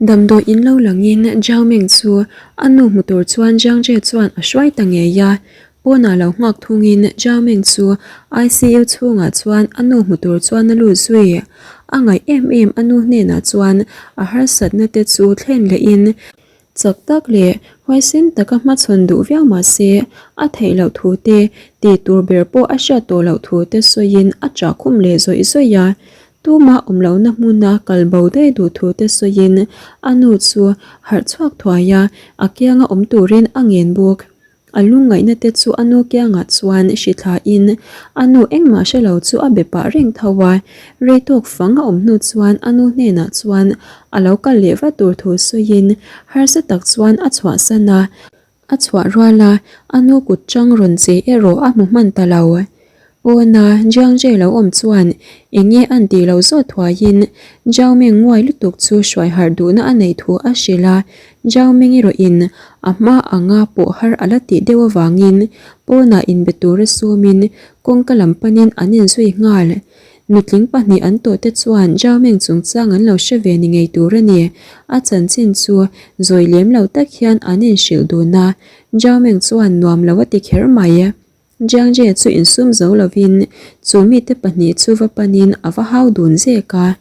Damdawi in lo langin Zhao Meng chu a nu hmu tur chuan Zhang Jie chuan a hruai ta ngei a. Pawnah lo nghak thungin Zhao Meng chu ICU chhungah chuan a nu hmu tur chuan a lut zui. A ngaih em em a nu hnenah chuan a harsatna te chu thlen lehin chak tak leh huaisen taka hmachhawn duh viau mah se a theih loh thu te, tih tur ber pawh a hriat tawh loh thu te sawiin a chah khum leh zawih zawih a. Tuma awm lohna hmuna kal bo daih duh thu te sawiin a nu chu harh chhuak thuai a, a kianga awm turin a ngen bawk. A lungngaihna te chu a nu kiangah chuan hri thlain a nu engmah hre lo chu a be pah reng tho a. Rei tawk fang a awm hnu chuan a nu hnenah chuan a lo kal leh vat tur thu sawiin harsa tak chuan a chhuahsan a. A chhuah rual a, a nu kut chang rawn che erawh a hmu hman ta lo. Pawna Jiang Jie lo awm chuan eng nge an tih loh zawt thuaiin Zhao Meng nguai lutuk chu hruai harh duhna a neih thu a hrilh a, Zhao Meng erawhin a hma anga pawh har a la tih deuh avangin pawnah inbe tura sumin kawngka lam panin an inzui nghal. Nutling pahnih an tawhte chuan Zhao Meng chungchang an lo hre ve ni ngei tur a ni. A chanchin chu zawi lem lo tak hian an inhrilh dun a, Zhao Meng chuan nuam lo a ti kher mai. Jiang Jie chu insum zo lovin chu mite pahnih chu va panin a va hau dun zek a.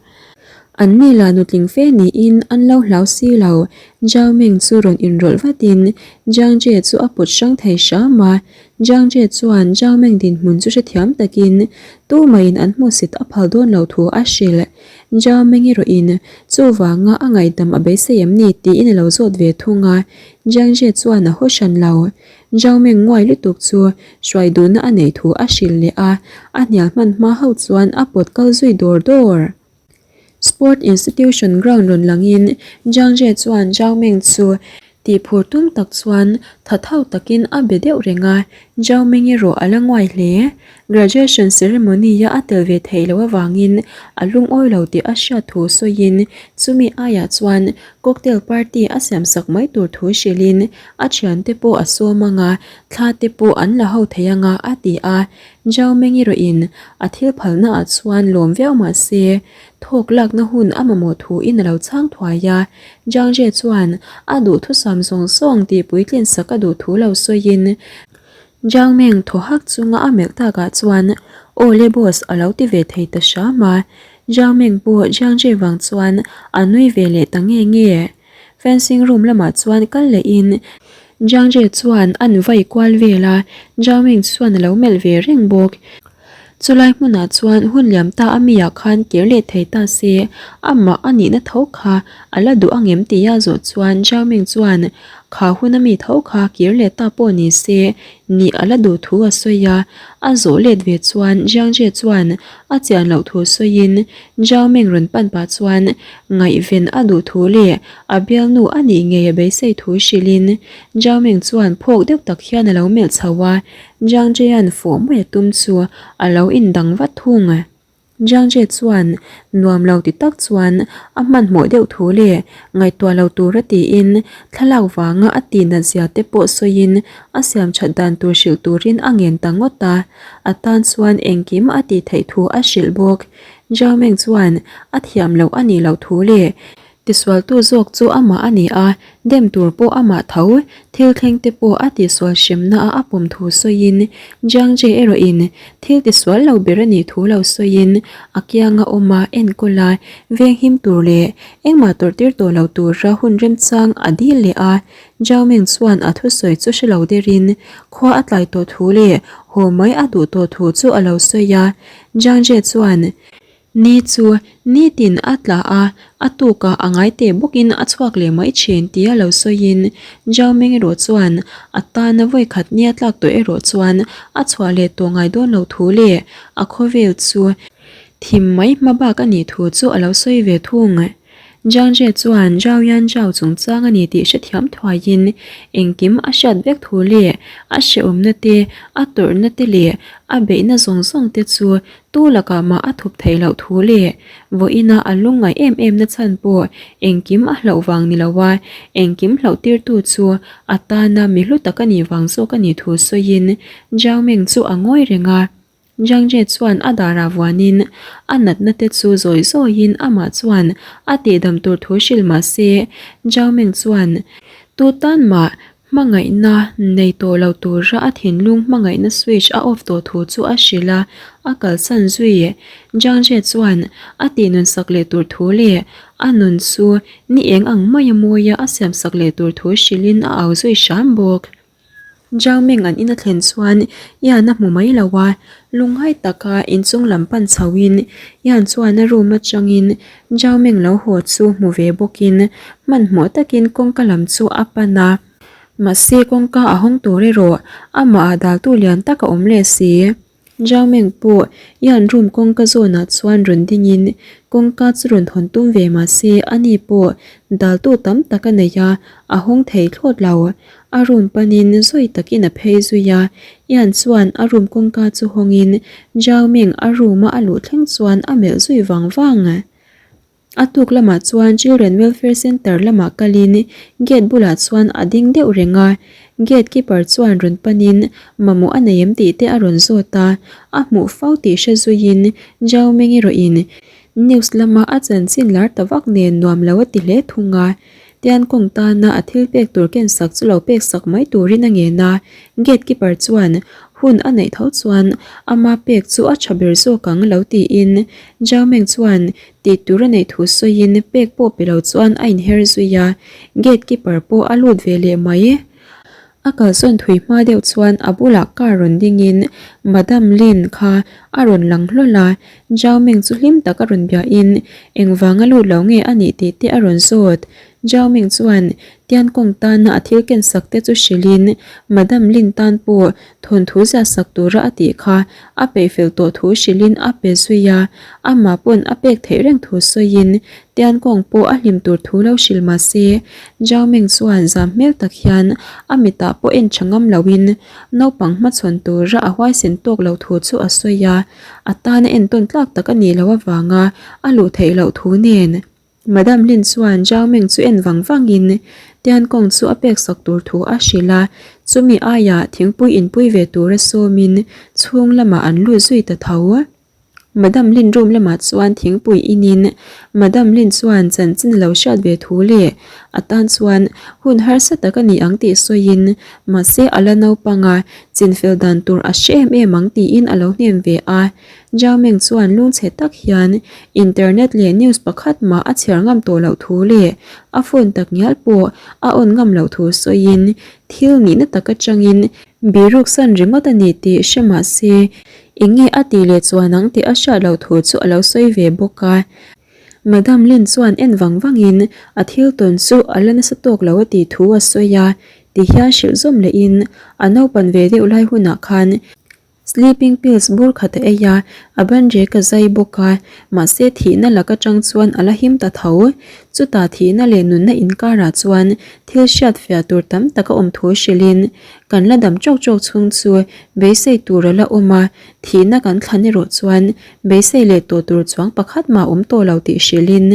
An ni lah nutling fe niin an lo hlau si lo. Zhao Meng chu rawn inrawlh vatin Jiang Jie chu a put hrang thei hram a. Jiang Jie chuan Zhao Meng dinhmun chu hrethiam takin tumahin an hmuhsit a phal dawn lo thu a hrilh. Zhao Meng erawhin chuvanga a ngaihdam a beisei em ni tiin a lo zawt ve thung a. Jiang Jie chuan a haw hran lo. Zhao Meng nguai lutuk chu hruai duhna a neih thu a hrilh leh a, a hnial hman hma ho chuan a pawt kal zui dawr dawr. Sport Institution ground rawn langin Zhang Jie chuan Zhao Meng chu tihphur tum tak chuan tha thau takin a be deuh reng a, Zhao Meng erawh a la nguai hle. Graduation ceremony-a a tel ve theih loh avangin a lungawi lo tih a hriat thu sawiin chumi aiah chuan cocktail party a siamsak mai tur thu hrilhin a thiante pawh a sawm ang a, thla te pawh an la ho thei ang a, a ti a. Zhao Meng erawhin a thil phalnaah chuan lawm viau mah se thawk lakna hun a mamawh thuin a lo chhang thuai a. Zhang Jie chuan a duhthusam zawng zawng tih puitlinsak a duh thu lo sawiin Zhang Meng thaw hak chunga a melh takah chuan Aw le boss a lo ti ve thei ta hram a. Zhang Meng pawh Zhang Jie vang chuan a nui ve leh ta nge nge. Fencing room lamah chuan kal lehin Zhang Jie chuan an vai kual vel a, Zhang Meng chuan a lo melh ve reng bawk. Chulai hmunah chuan hun liam ta a mi ah khan kir leh thei ta se, amah a nihna tho kha a la duh angem tia zawh chuan Zhao Ming chuan kha hun a mi tho kha kir leh ta pawh ni se nih a la duh thu a sawi a. A zawh let ve chuan Jiang Jie chuan a chian loh thu sawiin Zhao Ming rawn pan pah chuan ngaihven a duh thu leh a bialnu a nih ngei a beisei thu hrilhin Zhao Ming chuan phawk deuh tak hian a lo melh chho a. Jiang Jie-a'n fawh mai a tum chu a lo indang vat thung. Jiang Jie chuan nuam lo ti tak chuan a hmanhmawh deuh thu leh ngaihtuah lo tura tiin thlalak vanga a tihnat zia te pawh sawiin a siam that dan tur hrilh turin a ngen ta ngawt a, a tan chuan engkim a tih theih thu a hrilh bawk. Jiang Meng chuan a thiam loh a nih loh thu leh Tisualtu zawk chu amah a ni a, dem tur pawh amah tho, thil thleng te pawh a tihsual hremna a a pawm thu sawiin, Jiang Jie erawhin thil tisual lo ber a nih thu lo sawiin, a kianga awm a, enkawl a, venghim tur leh engmah tawrhtir tawh lo tura hun remchang a dil leh a, Zhao Ming chuan a thusawi chu hre lo derin khua a tlai tawh thu leh haw mai a duh tawh thu chu a lo sawi a, Jiang Jie chuan, Ni chu nitin a tla a, a tukah a ngai teh bawkin a chhuak leh mai thin tia lo sawiin Zhao Meng erawh chuan a tana vawikhat nia tlak tawh erawh chuan a chhuah leh tawh ngai dawn lo thu leh a khawvel chu thim mai hma bak a nih thu chu a lo sawi ve thung. Zhang Jie chuan Zhao Yan Zhao chungchang a ni tih hrethiam thuaiin engkim a hriat vek thu leh a hrehawmna te, a tawrhna te leh a beihna zawng zawng te chu tu lakah mah a thup theih loh thu leh vawiina a lungngaih em em na chhan pawh engkim a hlauh vang ni lo a, engkim hlauh tirtu chu a tana mi hlu tak a nih vang zawk a nih thu sawiin Zhao Meng chu a ngawi reng a. Jiang Jie chuan a darah vuanin a natna te chu zawi zawiin amah chuan a tihdam tur thu hrilh mah se Zhao Meng chuan tu tan mah Hmangaihna nei tawh lo tura a thinlung hmangaihna switch a off tawh thu chu a hrilh a, a kalsan zui. Jiang Jie chuan a tihnun sak leh tur thu leh a nun chu ni eng ang maia mawia a siam sak leh tur thu hrilhin a au zui hram bawk. Jiang Ming an in a thlen chuan Yan a hmu mai lo a, lungngai taka inchung lam pan chhoin Yan chuan a room atangin Zhao Ming lo haw chu hmu ve bawkin hmanhmawh takin kawngka lam chu a pan a, mahse kawngka a hawng tur erawh amah ah daltu lian tak a awm leh si. Zhao Ming pawh Yan room kawngka zawnah chuan rawn dingin kawngka chu rawn hawn tum ve mahse ani pawh daltu tam tak a nei a, a hawng thei thlawt lo. A room panin zawi takin a phei zui a, Ian chuan a room kawngka chu hawngin Zhao Ming a room a a luh thleng chuan a melh zui vang vang. A tuk lamah chuan Children Welfare Centre lamah kalin gate bulah chuan a ding deuh reng a, gate keeper chuan rawn panin mamawh a nei em tih te a rawn zawt a, a hmuh fo tih hre zuiin Zhao Ming erawhin news lama a chanchin lar ta vak nen nuam lo a ti hle thung a. Tiankawng tana a thil pek tur kensak chu lo pek sak mai turin a ngen a, gate keeper chuan hun a neih tho chuan ama pek chu a tha ber zawk ang lo tiin Zhao Meng chuan tih tur a neih thu sawiin pek pawh pe lo chuan a inher zui a, gate keeper pawh a lut ve leh mai. A kalsawn thui hma deuh chuan a bulah car rawn dingin Madam Lin kha a rawn lang hlawl a, Zhao Ming chu hlim tak a rawn biahin engvanga lut lo nge a nih tih te a rawn zawt. Zhao Ming chuan Tiankawng tana a thil ken sak te chu hrilhin Madam Lin tan pawh thawnthu ziah sak tura a tih kha a peihfel tawh thu hrilhin a pe zui a, amah pawn a pek theih reng thu sawiin Tiankawng pawh a hlim tur thu lo hrilh mah se, Zhao Ming chuan zam hmel tak hian a mitah pawh en tha ngam loin naupang hmachhawn tura a huaisen tawk lo thu chu a sawi a, a tana entawn tlak tak a nih loh avanga a luh theih loh thu nen. Madam Lin chuan Zhao Ming chu en vang vangin Tiankawng chu a pek sak tur thu a hrilh a, chumi aiah thingpui inpui ve tura sawmin chhung lamah an lut zui ta tho. Madam Lin room lamah chuan thingpui inin Madam Lin chuan chanchin a lo hriat ve thu leh a tan chuan hun harsa tak a ni ang tih sawiin mahse a la naupang a, chinfel dan tur a hre em em ang tiin a lo hnem ve a. Zhao Meng chuan lungchhe tak hian internet leh news pakhat mah a chhiar ngam tawh loh thu leh a phone tak ngial pawh a on ngam loh thu sawiin thil nihna tak atangin Biruk san ringawt a ni tih hre mah se, eng nge a tih leh chuan ang tih a hriat loh thu chu a lo sawi ve bawk a. Madam Lin chuan en vang vangin a thil tawn chu a la nasa tawk lo a tih thu a sawi a, ti hian hrilh zawm lehin a naupan ve deuh lai hunah khan Sleeping pills bur khat a ei a, a ban rek a zai bawk a, mahse thihna lak atang chuan a la him ta tho. Chutah thihna leh nunna inkarah chuan thil hriat fiah tur tam tak a awm thu hrilhin kan la dam chawk chawk chhung chu beisei tur a la awm a, thihna kan thlan erawh chuan beisei leh tawh tur chuang pakhat mah awm tawh lo tih hrilhin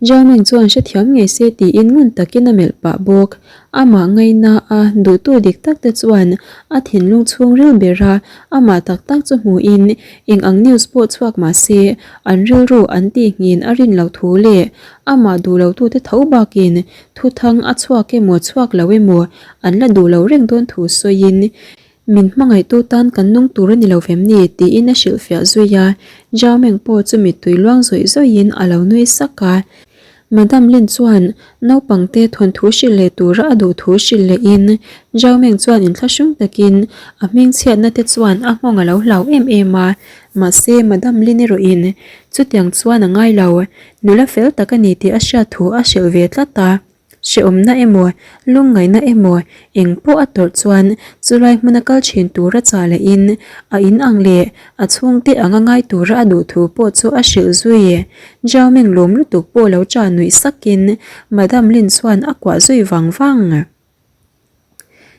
German chuan hrethiam ngei se tiin ngun takin a melh pah bawk. Amah ngaina a duhtu dik tak te chuan a thinlung chhungril bera amah tak tak chu hmuhin eng ang news pawh chhuak mah se an rilru an tihngin a rin loh thu leh amah duh lo tute tho bakin thuthang a chhuak emaw chhuak lo emaw an la duh lo reng dawn thu sawiin Min hmangaihtu tan kan nung tur a ni lo vem ni? tiin a hrilhfiah zui a, Zhao Meng pawh chu mittui luang zawih zawihin a lo nui sak a. Madam Lin chuan naupangte thawnthu hrilh leh tura a duh thu hrilh lehin Zhao Meng chuan inthlahrung takin a hmingchhiatna te chuan a nghawng a lo hlau em em a, mahse Madam Lin erawhin chutiang chuan a ngai lo, nula fel tak a ni tih a hriat thu a hrilh ve tlat a. Hrehawmna emaw, lungngaihna emaw eng pawh a tawrh chuan chulai hmuna kal thin tura chah lehin a in ang leh a chhungte anga ngai tura a duh thu pawh chu a hrilh zui. Zhao Meng lawm lutuk pawh lo chah nuih sakin Madam Lin chuan a kuah zui vang vang.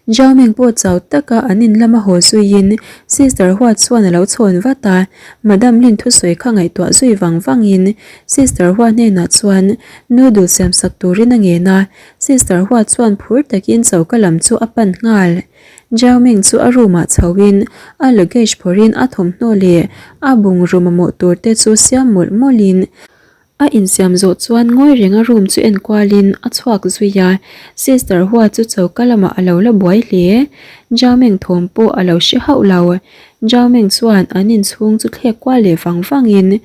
Zhao Meng pawh chau taka an in lama haw zuiin Sister Hua chuan a lo chhawn vat a, Madam Lin thusawi kha ngaihtuah zui vang vangin Sister Hua hnenah chuan noodle siam sak turin a ngen a, Sister Hua chuan phur takin choka lam chu a pan nghal. Zhao Meng chu a room ah chhoin a luggage phawrhin a thawmhnaw leh a bungraw mamawh tur te chu siam mawlh mawlhin A insiam zawh chuan ngawi renga room chu en kualin a chhuak zui a, Sister Hua chu choka lamah a lo la buai hle. Zhao Meng thawm pawh a lo hre hauh lo. Zhao Meng chuan an inchhung chu thlek kual leh vang vangin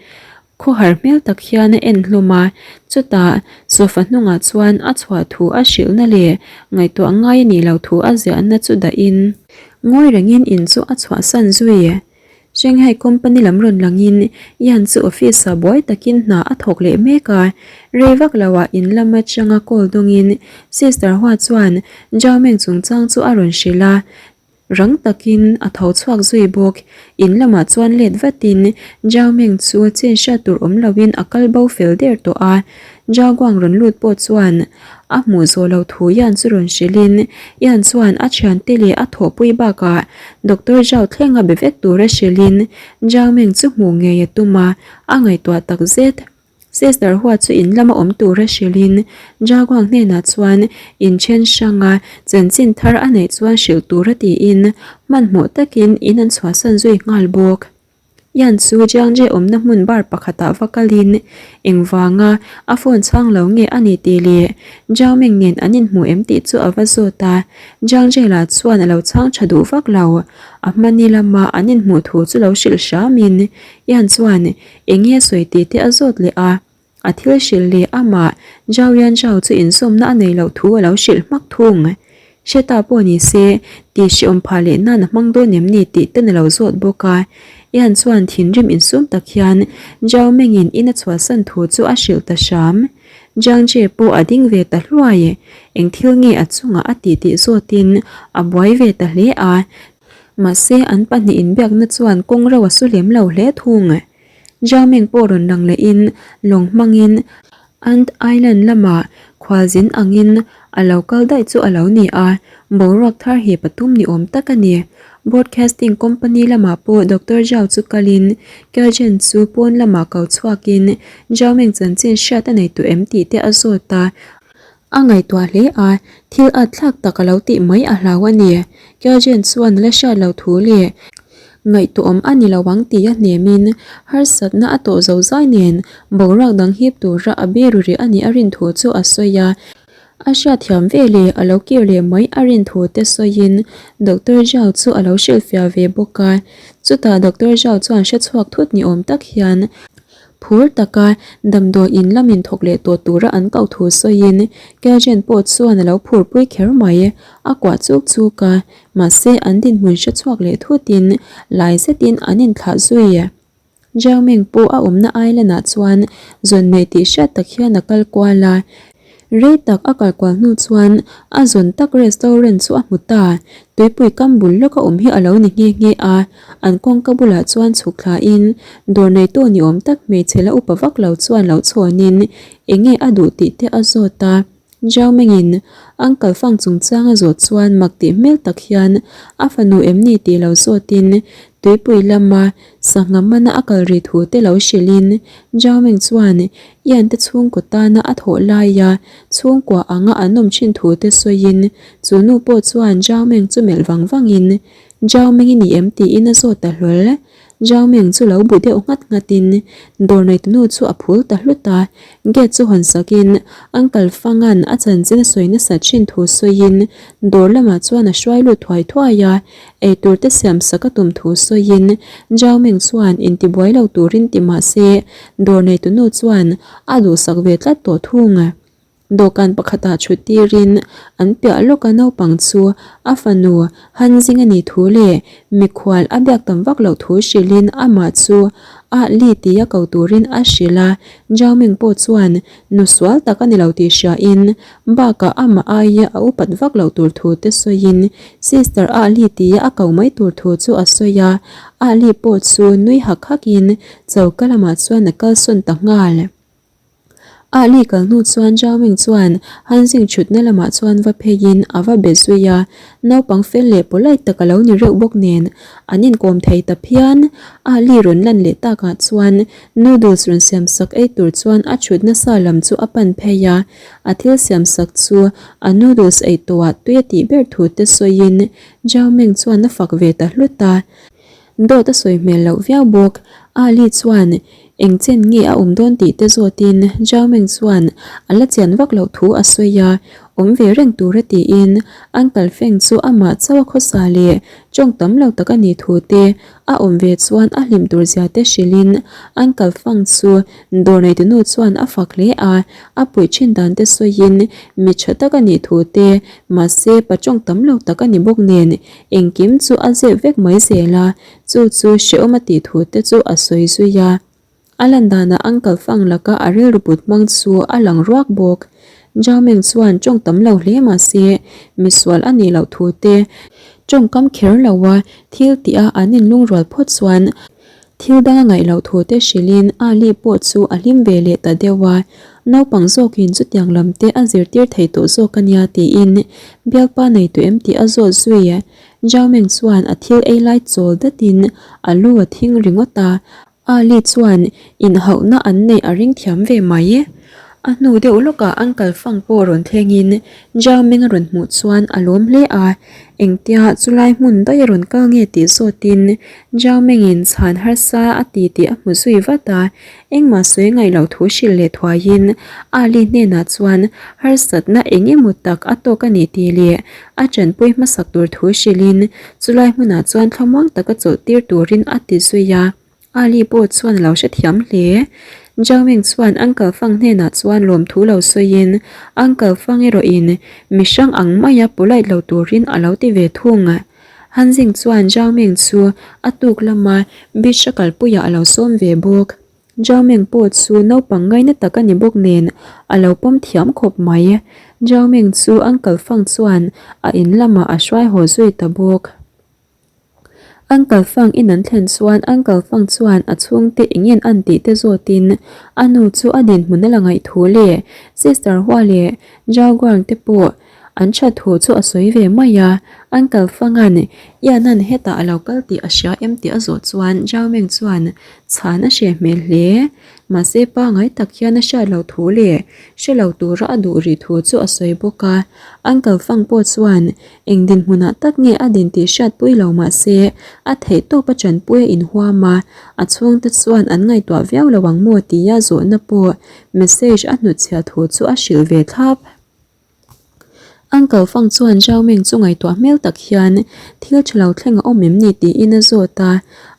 khawhar hmel tak hian a en hlawm a, chutah sofa hnungah chuan a chhuah thu a hrilhna leh ngaihtuah ngai a nih loh thu a ziahna chu dahin ngawi rengin in chu a chhuahsan zui. Shanghai company lam rawn langin Yan chu office ah buai takin hna a thawk leh mek a, rei vak lo ah in lam atanga call dawngin Sister Hua chuan Zhao Meng chungchang chu a rawn hrilh a, rang takin a tho chhuak zui bawk. In lamah chuan let vatin Zhao Meng chu chin hriat tur awm loin a kal bo fel der tawh a, Zhao Guang rawn lut pawh chuan a hmuh zawh lo thu Yan chu rawn hrilhin Yan chuan a thiante leh a thawhpui bakah Doctor Zhao thlenga be vek tura hrilhin Zhao Meng chu hmuh ngei a tum a, a ngaihtuah tak zet. Sister Hua chu in lama awm tura hrilhin Zhao Guang hnenah chuan inthen hranga chanchin thar a neih chuan hrilh tura tiin hmanhmawh takin in an chhuahsan zui nghal bawk. Yan chu Jiangje awmna hmun bar pakhatah va kalin engvanga a phone chhang lo nge a ni tih leh Zhao Ming nen an inhmu em tih chu a va zawt a, Jiangje lah chuan a lo chhang tha duh vak lo. A hmani lama an inhmuh thu chu lo hrilh hramin Yan chuan eng nge sawi tih te a zawt leh a. A thil hrilh leh amah Zhao Yan Zhao chu inzawmna a nei loh thu a lo hrilh hmak thung. Hre ta pawh ni se, tih hreawm phah leh nan a hmang dawn em ni tih ten a lo zawt bawk a. Yan chuan thinrim insum tak hian Zhao Mengin in a chhuahsan thu chu a hrilh ta hram. Zhang Jie pawh a ding ve ta hluai. Eng thil nge a chungah a tih tih zawtin a buai ve ta hle a. Mahse an pahnih inbiakna chuan kawng ro a su lem lo hle thung. Zhao Meng pawh rawn lang lehin lawng hmangin Ant Island lamah khualzin angin a lo kal daih chu a lo ni a, boruak thar hi pathum ni awm tak a ni. Broadcasting company lamah pawh Doctor Zhao chu kalin Kelgen chu pawn lamah ko chhuakin Zhao Meng chanchin hriat a nei tawh em tih te a zawt a, A ngaihtuah hle a, thil at thlak tak a lo tih mai a hlau a ni. Kelgen chuan la hriat lo thu leh ngaihtuahawm a ni lo ang tih a hnemin harsatna a tawh zo zai nen boruak dang hip tura a biru rih a nih a rin thu chu a sawi a. A hriatthiam ve leh a lo kir leh mai a rin thu te sawiin Doctor Zhao chu a lo hrilhfiah ve bawk a. Chutah Doctor Zhao chuan hrechhuak thut ni awm tak hian Phur taka damdawi in lamin thawk leh tawh tura an koh thu sawiin Kelgen pawh chuan a lo phurpui kher mai. A kuah chuk chuk a, mahse an dinhmun hre chhuak leh thutin lai zetin an inthlah zui. Zhao Meng pawh a awmna island ah chuan zawn nei tih hriat tak hian a kal kual a. Rei tak a kal kual hnu chuan a zawn tak restaurant chu a hmu ta. Tuipui kam bul lawka awm hi a lo ni nghe nghe a, an kawngka bulah chuan chhuk thlain dawr neitu ni awm tak hmeichhe la upa vak lo chuan lo chhawnin eng nge a duh tih te a zawt a. Zhao Mengin Uncle Fang chungchang a zawh chuan mak tih hmel tak hian a fanu em ni tih lo zawtin tuipui lama sangha mana a kal ri thu te lo hrilhin Zhao Meng chuan Ian te chhungkaw tana a thawh laia chhungkua anga an awm thin thu te sawiin chu nu pawh chuan Zhao Meng chu melh vang vangin Zhao Meng i ni em tiin a zawt ta hlawl. Zhao Meng chu lo bu deuh nghat nghatin dawr neitunu chu a phul ta hlut a, gate chu hawn sakin Uncle Fang-a'n a chanchin a sawi nasat thin thu sawiin dawr lamah chuan a hruai lut thuai thuai a. Eitur te siam sak a tum thu sawiin Zhao Meng chuan intibuai lo turin ti mah se dawr neitunu chuan a duhsak ve tlat tawh thung. Dawhkan pakhatah thut tirin an piah lawka naupang chu a fanu Han Zing a nih thu leh mikhual a biak tam vak loh thu hrilhin amah chu Ah Li tia ko turin a hrilh a, Zhao Meng pawh chuan nu sual tak a ni lo tih hriain Bakah amah aia a upat vak loh tur thu te sawiin Sister Ali tia a ko mai tur thu chu a sawi a, Ali pawh chu nui hak hakin choka lamah chuan a kalsawn ta nghal. Ah Li kal hnu chuan Zhao Ming chuan Han Jing thutna lamah chuan va pheiin a va be zui a, naupang fel leh polite tak a lo ni reuh bawk nen an inkawm thei ta phian. Ah Li rawn lan leh takah chuan noodles rawn siam sak ei tur chuan a thutna sa lam chu a pan phei a, a thil siam sak chu a noodles ei tawhah tui a tih ber thu te sawiin Zhao Ming chuan a fak ve ta hlut a. Dawt a sawi hmel loh viau bawk. Ali chuan eng chen nge a awm dawn tih te zawtin Zhao Meng chuan a la chian vak loh thu a sawi a, awm ve reng tura tiin Uncle Feng chu amah chauh a khawsa leh tawng tam lo tak a nih thu te a awm ve chuan a hlim tur zia te hrilhin Uncle Fang chu dawr neitunu chuan a fak hle a, a puih thin dan te sawiin mi tha tak a nih thu te mahse pa tawng tam lo tak a ni bawk nen Engkim chu a zep vek mai zel a, chu chu hrehawm a tih thu te chu a sawi zui a. A lan danah Uncle Fang laka a rilru put hmang chu a lang ruak bawk. Zhao Meng chuan tawng tam lo hle mah se, misual a nih loh thu te, tawngkam kher lo a thil tih a an inlungrual phawt chuan Thil dang a ngaih loh thu te hrilhin Ali pawh chu a hlim ve leh ta deuh a, naupang zawkin chutiang lam te a zirtir thei tawh zawk a nia tiin bialpa nei tawh em tih a zawt zui. Zhao Meng chuan a thil ei lai chawl datin a lu a thing ringawt a, Ali chuan inhauhna an neih a ring thiam ve mai. A hnu deuh lawkah Uncle Fang pawh rawn thlengin Zhao Meng a rawn hmuh chuan a lawm hle a, engtia chulai hmun daih a rawn kal nge tih zawtin Zhao Mengin chhan harsa a ti tih a hmu zui vat a, engmah sawi ngaih loh thu hrilh leh thuaiin Ali hnenah chuan harsatna eng emaw tak a tawk a nih tih leh a tanpui hmasak tur thu hrilhin chulai hmunah chuan thlamuang taka chawlh tir turin a ti zui a. Ali pawh chuan a lo hrethiam hle. Zhao Ming chuan Uncle Fang hnenah chuan lawmthu lo sawiin Uncle Fang erawhin mi hrang ang maia polite lo turin a lo ti ve thung. Han Jing chuan Zhao Ming chu a tuk lama beach a kalpuiah a lo sawm ve bawk. Zhao Ming pawh chu naupang ngaina tak a ni bawk nen a lo pawm thiam khawp mai. Zhao Ming chu Uncle Fang chuan a in lamah a hruai haw zui ta bawk. Uncle Fang in an thlen chuan Uncle Fang chuan a chhungte engin an tih te zawtin a nu chu a dinhmun a la ngaih thu leh Sister Hua leh Zhao Guang te pawh an that thu chu a sawi ve mai a. Uncle Fang-a'n Ian-a'n hetah a lo kal tih a hria em tih a zawh chuan Zhao Meng chuan chhan a hreh hmel hle. Mahse pangai tak hian a hriat loh thu leh hre lo tura a duh rih thu chu a sawi bawk a. Uncle Fang pawh chuan Eng dinhmunah tak nge a din tih hriatpui lo mah se, a theih tawp a chanpui a inhuam a, a chhungte chuan an ngaihtuah viau lo ang maw tia zawhna pawh message a hnutchhiah thu chu a hrilh ve thlap. Uncle Fang chuan Zhao Meng chu ngaihtuah hmel tak hian thil tha lo thleng a awm em ni tiin a zawt a,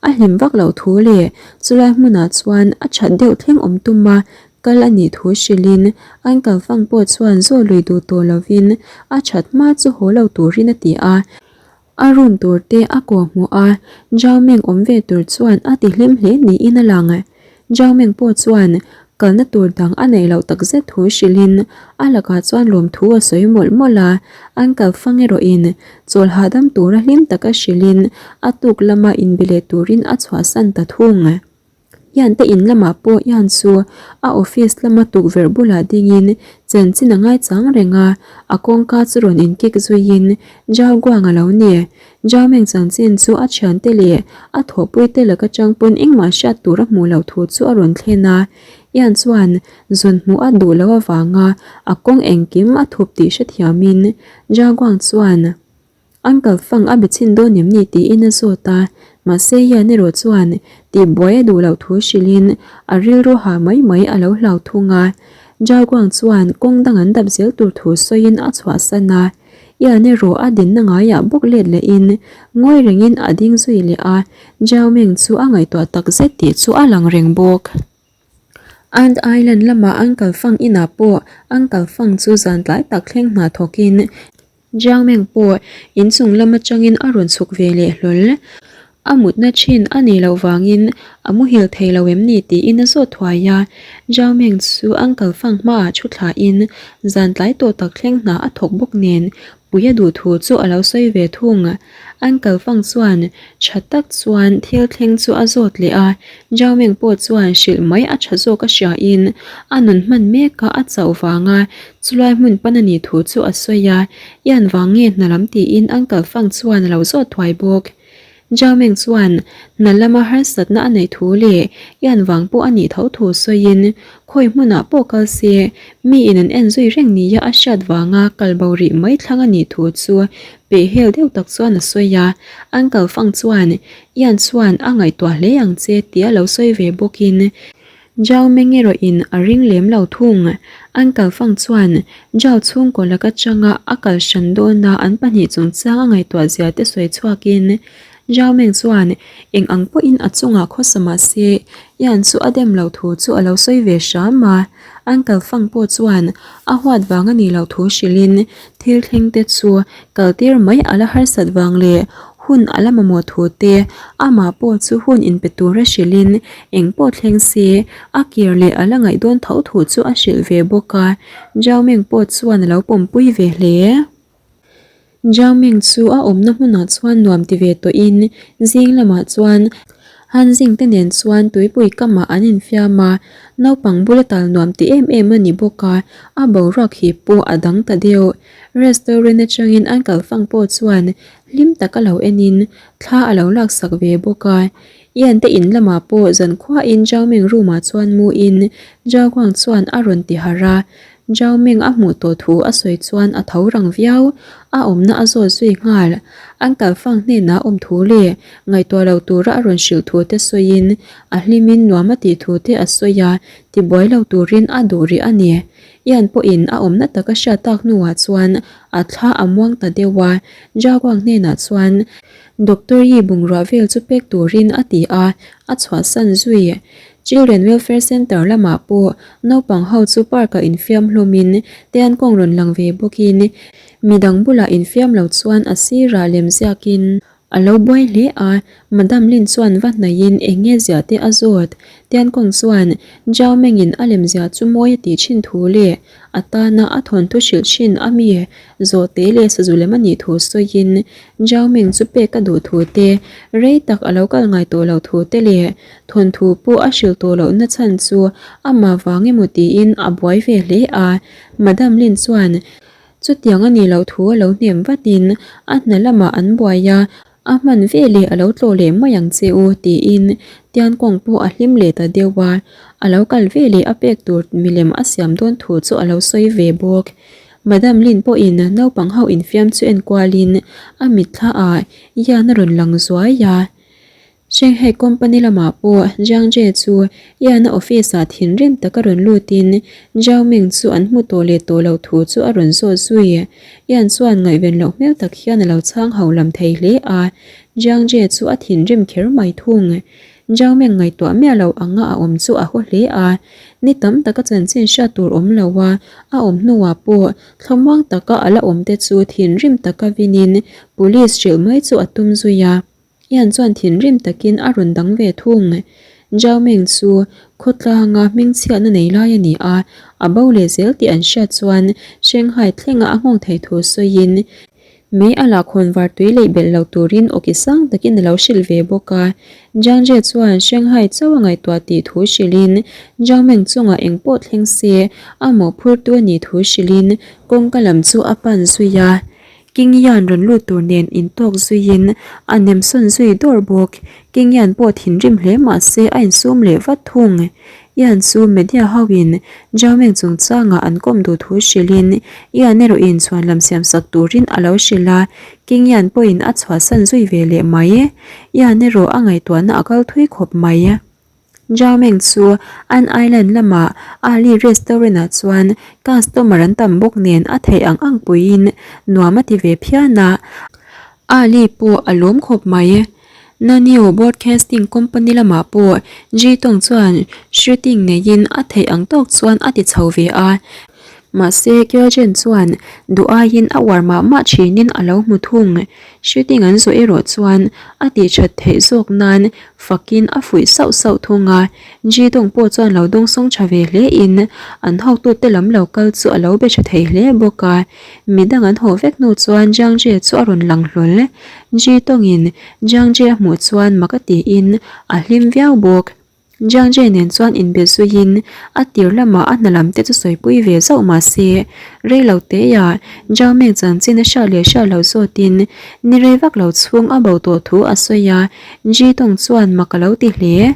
a hlim vak loh thu leh chulai hmunah chuan a that deuh thleng awm tum a Kal a nih thu hrilhin Uncle Fang pawh chuan zaw lui duh tawh lovin a that hma chu haw lo turin a ti a. A room tur te a kawh hmuh a, Zhao Meng awm ve tur chuan a ti hlim hle niin a lang. Zhao Meng pawh chuan kalna tur dang a neih loh takzet thu hrilhin a lakah chuan lawmthu a sawi mawlh mawlh a. Uncle Fang erawhin chawl hahdam tura hlim taka hrilhin a tuk lama inbe leh turin a chhuahsan ta thung. Ian te in lamah pawh Ian chu a office lama tukverh bulah dingin chanchin a ngaichang reng a, a kawngka chu rawn inkik zuiin Zhao Guang a lo ni. Zhao Meng chanchin chu a thiante leh a thawhpuite laka chang pawn engmah hriat tur a hmuh loh thu chu a rawn thlen a. Ian chuan zun hmuh a duh loh avanga a kawng engkim a thup tih hrethiamin Zhao Guang chuan Uncle Fang a be chhin dawn em ni tiin a zawt a, mahse Yan erawh chuan tihbuai a duh loh thu hrilhin a rilru ha mai mai a lo hlau thung a. Zhao Guang chuan kawng dang an dap zel tur thu sawiin a chhuahsan a, Yan erawh a dinna ngaiah bawk let lehin ngawi rengin a ding zui leh a, Zhao Meng chu a ngaihtuah takzet tih chu a lang reng bawk. Ant Island lama Uncle Fang inah pawh Uncle Fang chu zan tlai tak thleng hna thawkin Jiang Meng pawh inchung lam atangin a rawn chhuk ve leh hlawl. A mutna thin a nei loh vangin a muhil thei lo em ni tiin a zawt thuai a. Jiang Meng chu Uncle Fang hmaah thu thlain zan tlai tawh tak thleng hna a thawk bawk nen. Puia duh thu chu a lo sawi ve thung. Uncle Fang chuan tha tak chuan thil thleng chu a zawt leh a, Zhao Meng pawh chuan hrilh mai a tha zawk a hriain a nun hman meka a chauh vanga chulai hmun pan a nih thu chu a sawi a, Ian vang nge hna lam tiin Uncle Fang chuan a lo zawt thuai bawk. Zhao Meng chuan hna lama harsatna a neih thu leh Ian vang pawh a nih tho thu sawiin khawi hmunah pawh kal se miin an en zui reng nia a hriat vanga kal bo rih mai thlang a nih thu chu pehhel deuh tak chuan a sawi a. Uncle Fang chuan Ian chuan a ngaihtuah hle ang che tia lo sawi ve bawkin Zhao Meng erawhin a ring lem lo thung. Uncle Fang chuan Zhao chhungkaw laka changa a kal hran dawna an pahnih chungchang a ngaihtuah zia te sawi chhuakin Zhao Meng chuan eng ang pawhin a chungah khawsa mah se Ian chu a dem lo thu chu a lo sawi ve hram a. Uncle Fang pawh chuan a huat vang a nih loh thu hrilhin thil thleng te chu kaltir mai a la harsat vang leh hun a la mamawh thu te, amah pawh chu hun inpe tura hrilhin eng pawh thleng se a kir leh a la ngaih dawn tho thu chu a hrilh ve bawk a, Zhao Meng pawh chuan a lo pawmpui ve hle. Zhao Meng chu a awmna hmunah chuan nuam ti ve tawhin zing lamah chuan Han Jing te nen chuan tuipui kamah an infiam a, naupang bula tal nuam ti em em a ni bawk a, a boruak hi pawh a dang ta deuh. Restaurant atangin Uncle Fang pawh chuan hlim taka lo enin thla a lo laksak ve bawk a. Ian te in lamah pawh zankhuain Zhao Meng room ah chuan muin Zhao Guang chuan a rawn ti harh a, Zhao Meng a hmuh tawh thu a sawi chuan a tho rang viau. A awmna a zawt zui nghal. Uncle Fang hnenah awm thu leh ngaihtuah lo tura a rawn hrilh thu te sawiin a hlimin nuam a tih thu te a sawi a, tibuai lo turin a duh rih a ni. Ian pawhin a awmna taka hriat tak hnuah chuan a thla a muang ta deuh a, Zhao Guang hnenah chuan Doctor Yi bungrua vel chu pek turin a ti a, a chhuahsan zui. Children Welfare Centre lamah pawh naupang ho chu park-ah infiam hlawmin Tian kawng rawn lang ve bawkin midang bulah infiam lo chuan a sirah lem ziakin a lo buai hle a, Madam Lin chuan va hnaihin eng nge ziah te a zawt. Tian kawng chuan Zhao Mengin a lem ziah chu mawi a tih thin thu leh a tana a thawnthu hrilh thin a mi zawhte leh sazu lem a nih thu sawiin Zhao Meng chu pek a duh thu te, rei tak a lo kal ngai tawh loh thu te leh Thawnthu pawh a hrilh tawh lohna chhan chu amah vang emaw tiin a buai ve hle a. Madam Lin chuan chutiang a nih loh thu a lo hnem vatin a hna lamah an buai a, a hman ve leh a lo tlawh leh mai ang che u tiin Tiankawng pawh a hlim leh ta deuh a, a lo kal ve leh a pek tur milem a siam dawn thu chu a lo sawi ve bawk. Madam Lin pawhin naupang ho infiam chu enkualin a mitthla ah Ian a rawn lang zuai a. Shanghai company lamah pawh Jiang Jie chu Ian-a office-ah thinrim taka rawn lutin Zhao Ming chu an hmu tawh leh tawh loh thu chu a rawn zawt zui. Ian chuan ngaihven loh hmel tak hian a lo chhang ho lam thei hle a, Jiang Jie chu a thinrim kher mai thung. Zhao Ming ngaihtuah miah lo anga a awm chu a haw hle a, ni tam taka chanchin hriat tur awm lo a a awm hnuah pawh thlamuang taka a la awm te chu thinrim taka vinin police hrilh mai chu a tum zui a. Ian chuan thinrim takin a rawn dang ve thung. Zhao Meng chu khawtlanga hmingchhiatna nei lai a ni a, a bo leh zel tih an hriat chuan Shanghai thlenga a nghawng thei thu sawiin mei a lakhawn var tui leih belh lo turin awki sang takin a lo hrilh ve bawk a. Zhang Jie chuan Shanghai chauh a ngaihtuah tih thu hrilhin Zhao Meng chungah eng pawh thleng se a mawhphurtu a nih thu hrilhin kawngka lam chu a pan zui a. King Yan rawn lut tur nen intawk zuiin a nem sawn zui dawr bawk. King Yan pawh thinrim hle mah se a insum leh vat thung. Yan chu media hoin Zhao Meng chungchangah an kawm duh thu hrilhin Yan erawhin chhuanlam siamsak turin a lo hrilh a, King Yan pawhin a chhuahsan zui ve leh mai. Yan erawh a ngaihtuahna a kal thui khawp mai. Zhao Meng chu an island lama Ali restaurant ah chuan customer an tam bawk nen a theih ang ang puiin nuam a ti ve phian a, Ali pawh a lawm khawp mai. Nanio Broadcasting Company lamah pawh Ji Tong chuan shooting neiin a theih ang tawk chuan a ti chho ve a. Mahse, Kyogen chuan duh aiin a uar mah mah thinin a lo hmu thung. Shooting an zawh erawh chuan a tih that theih zawk nan fakin a fuih sauh sauh thung a. Jidong pawh chuan lo dawngsawng tha ve hle in an hotute lam lo kal chu a lo be tha thei hle bawk a. Midang an haw vek hnu chuan Jiang Jie chu a rawn lang hlawl. Jidong in Jiang Jie a hmuh chuan mak a tiin a hlim viau bawk. Jiang Jie nen chuan inbe zuiin a tir lamah a hna lam te chu sawipui ve zauh mah se, rei lo teia Zhao Meng chanchin a hriat leh hriat lo zawtin ni rei vak lo chhung a bo tawh thu a sawi a, Ji Dong chuan mak a lo ti hle.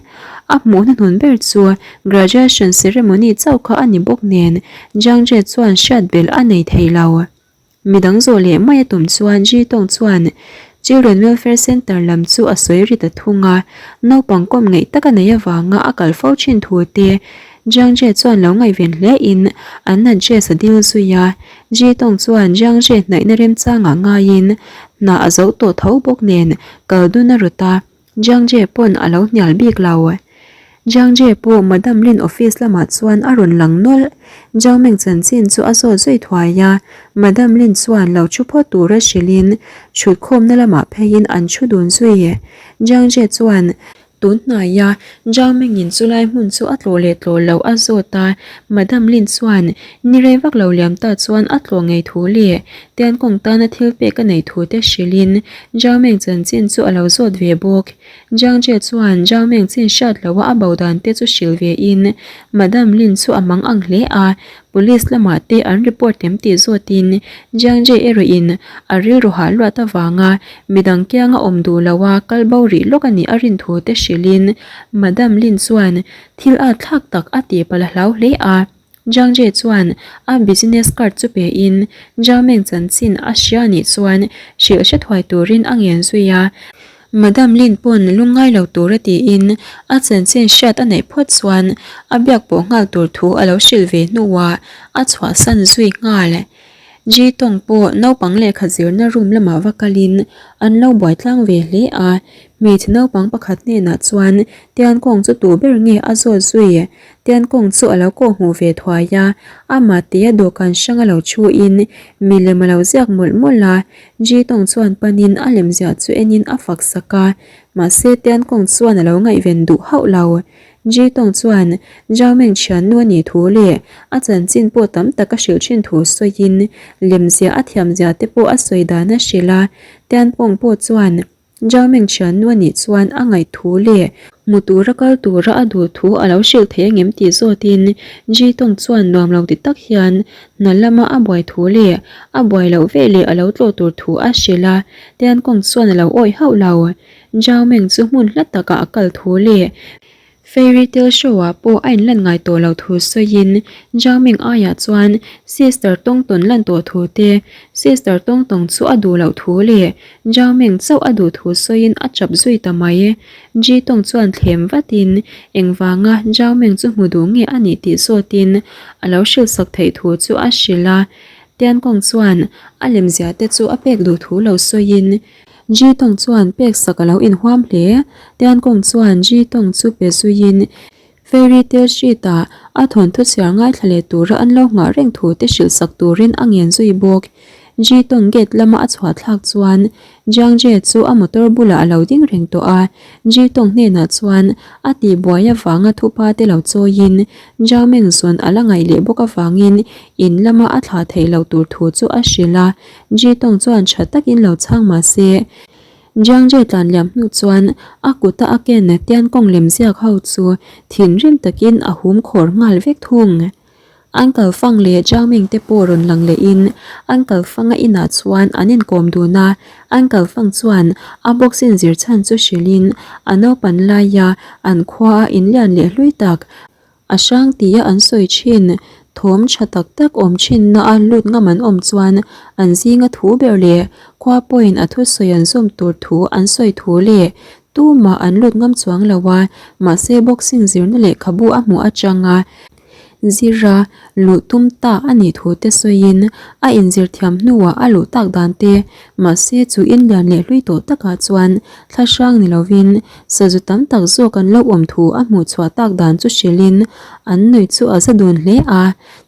A hmuh hnuhnun ber chu graduation ceremony chauh kha a ni bawk nen Jiang Jie chuan hriat belh a nei thei lo. Midang zawh leh mai a tum chuan Ji Tong chuan Children Welfare Centre lam chu a sawi ri ta thung a, naupang kawm ngeih tak a neih avanga a kal fo thin thu te Jiang Jie chuan lo ngaihven hle in an address a dil zui a, Ji Tong chuan Jiang Jie hnaihna remchangah ngaiin hna a zo tawh tho bawk nen kal dun a rawt a. Jiang Jie pawn a lo hnial bik lo. Jiang Jie pawh Madam Lin office lamah chuan a rawn lang nawlh. Zhao Meng chanchin chu a zawt zui thuai a, Madam Lin chuan lo thu phawt tura hrilhin thutkhawmna lamah pheiin an thu dun zui. Jiang Jie chuan tun hnaia Zhao Mengin chulai hmun chu a tlawh leh tlawh loh a zawt a, Madam Lin chuan ni rei vak lo liam ta chuan a tlawh ngei thu leh Tiankawng tana thil pek a neih thu te hrilhin Zhao Meng chanchin chu a lo zawt ve bawk. Jiang Jie chuan Zhao Meng chin hriat loha a bo dan te chu hrilh ve in Madam Lin chu a mang ang hle a, Police lamah te an report em tih zawtin Jiang Jie erawh in a rilru hah luat avanga midang kianga awm duh loha kal bo rih lawk a nih a rin thu te hrilhin Madam Lin chuan thil at thlak tak a tih palh a hlau hle a. Jiang Jie chuan a business card chu pe in Zhao Meng chanchin a hria nih chuan hrilh hre thuai turin a ngen zui a. Madam Lin pawn lungngai lo tura tiin a chanchin hriat a neih phawt chuan a biak pawh nghal tur thu a lo hrilh ve hnuah a chhuahsan zui nghal. Ji Tong pawh naupang lehkha zirna room lamah va kalin an lo buai tlang ve hle a, hmeichhe naupang pakhat hnenah chuan Tiankawng chu tu ber nge a zawt zui? Tiankawng chu a lo kawh hmuh ve thuai a, amah tia dawhkan hrang a lo thuin milem a lo ziak mawlh mawlh a, Ji Tong chuan panin a lemziah chu enin a fak sak a, mahse Tiankawng chuan a lo ngaihven duh hauh lo. Ji Tong chuan Zhao Meng thiannu a nih thu leh a chanchin pawh tam tak a hrilh thin thu sawiin lemziah a thiamzia te pawh a sawi dan a hrilh a. Tian Pong pawh chuan Zhao Meng thiannu a nih chuan a ngaih thu leh hmu tura kal tura a duh thu a lo hrilh thei angem tih zawtin Ji Tong chuan nuam lo ti tak hian hna lama a buai thu leh a buai loh veh leh a lo tlawh tur thu a hrilh a. Tian Kong chuan a lo awih hauh lo. Zhao Meng chu hmun hla takah a kal thu leh Fairy Tale Show ah pawh a inlan ngai tawh lo thu sawiin Zhao Meng aiah chuan Sister Tong Tawn lan tawh thu te, Sister Tong Tong chu a duh loh thu leh Zhao Meng chauh a duh thu sawiin a chap zui ta mai. Ji Tong chuan thlem vatin engvanga Zhao Meng chu hmu duh nge a nih tih zawtin a lo hrilhsak theih thu chu a hrilh a. Tian Kong chuan a lemzia te chu a pek duh thu lo sawiin Ji Tong chuan pek sak a lo inhuam hle. Tian Kong chuan Ji Tong chu pe zuiin Fairy Tale Sheet-ah a thawnthu chhiar ngaithla leh tura an lo nghah reng thu te hrilh sak turin a ngen zui bawk. Ji Tong gate lama a chhuah thlak chuan Jiang Jie chu a motor bulah a lo ding reng tawh a. Ji Tong hnenah chuan a tihbuai avanga thupa te lo chawiin Zhao Meng zawn a la ngaih leh bawk avangin in lama a thlah theih loh tur thu chu a hrilh a. Ji Tong chuan tha takin lo chhang mah se, Jiang Jie tlan liam hnu chuan a kuta a ken Tian Kong lem ziak ho chu thinrim takin a hum khawr nghal vek thung. Uncle Fang leh Jiang Ming te pawh rawn lang lehin Uncle Fang-a inah chuan an inkawm dun a, Uncle Fang chuan a boxing zir chhan chu hrilhin a naupan laia an khua a inlian leh hlui tak A hrang tia an sawi thin, thawm tha tak tak awm thinna a lut ngam an awm chuan an zinga thu ber leh khua pawhin a thusawi an zawm tur thu an sawi thu leh tumah an lut ngam chuang lo a, mahse boxing zirna lehkhabu a hmuh atanga zira luh tum ta a nih thu te sawiin a inzir thiam hnuah a luh tak dan te mahse chu inlian leh hlui tawh takah chuan thla hrang ni lovin Sazu tam tak zawk an lo awm thu a hmuh chhuah tak dan chu hrilhin an nuih chu a za dun hle a.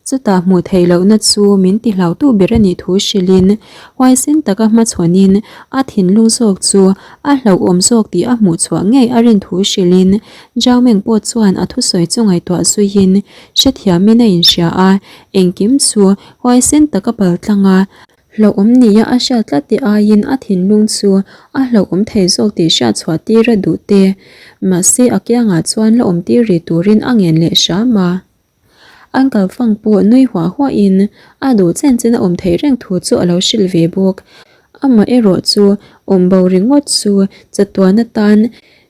Chutah hmuh theih lohna chu min tihlautu ber a nih thu hrilhin huaisen taka hmachhawnin a thinlung zawk chu a hlauhawm zawk tih a hmuh chhuah ngei a rin thu hrilhin Zhao Meng pawh chuan a thusawi chu ngaihtuah zuiin hrethiamin a inhria a, engkim chu huaisen taka paltlang a. Hlauhawm nia a hriat tlat te aiin a thinlung chu a hlauhawm thei zawk tih hriat chhuah tir a duh te. Mahse a kiangah chuan la awm tir ri turin a ngen leh hram a. Uncle Fang pawh nui huah huahin a duh chen chen a awm theih reng thu chu a lo hrilh ve bawk. Amah erawh chu awm bo ringawt chu chatuan atan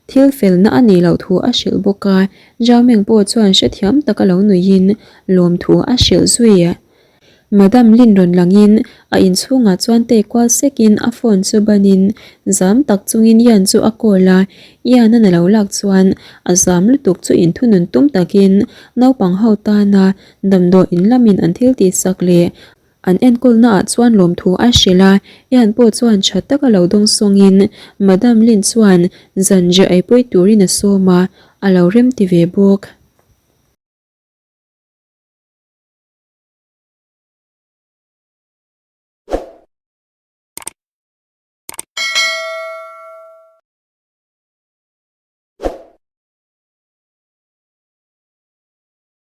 thil felna a nih loh thu a hrilh bawk a. Zhao Meng pawh chuan hrethiam taka lo nuihin lawmthu a hrilh zui. Madam Lin rawn langin a inchhungah chuan tei kual sekin a phone chu banin zam tak chungin Ian chu a call a, Ian-an a lo lak chuan a zam lutuk chu inthunun tum takin naupang ho tana damdawi in lamin an thil tihsak leh an enkawlna ah chuan lawmthu a hrilh a, Ian pawh chuan tha taka lo dawng sawngin Madam Lin chuan zanriah eipui turin a sawm a, a lo remti ve bawk.